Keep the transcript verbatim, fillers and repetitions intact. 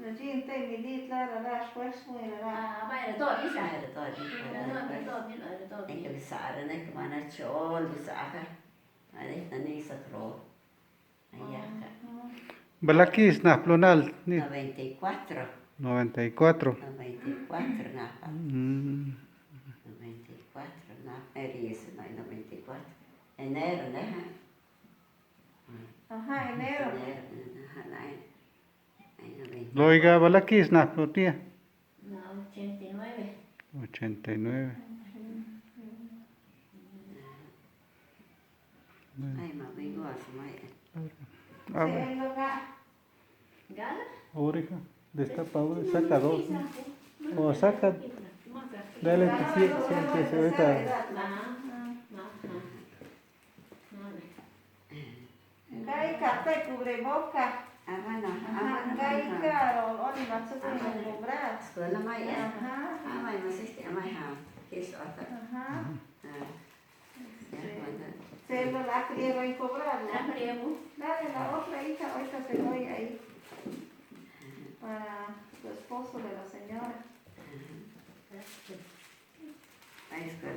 Rajin te mi di tla ra ra shwar shmui ra ra. Ah, bai ra do mi sa. Bai ra do mi sa. Bai ra do mi, bai ra do mi. Nek bi sa ra, nek mana chol bi sa ka. Are tani sa tro. Ayaka. Balaki sna plunal ni. Noventa y cuatro. Noventa y cuatro. Noventa y cuatro na. Mm. Noventa y cuatro na. Eri ese no, noventa y cuatro. Enero, ne? Ajá, enero. Enero, ajá, na. Loiga, balaki sna plu tia. No, ochenta y nueve. Ochenta y nueve. Bueno. Ay, ma, vengo a sumar. A ver. Ahorita, destapa una, saca dos, ¿no? O saca, dale tu pie, siéntese ahorita. Ngai ka te cubreboca. Ah, bueno, ajá, ngai ka ro, ro ni ma tsu ni cobrar. Escuela mai, eh? Ajá. Ah, mai, mas este, mai, ha. ¿Qué es otra? Ajá. Ah. Ya, bueno. Se lo la quiero cobrar, ¿no? La quiero. Dale la otra hija, ahorita te doy ahí. Para tu esposo de la señora. Ajá. Ahí está.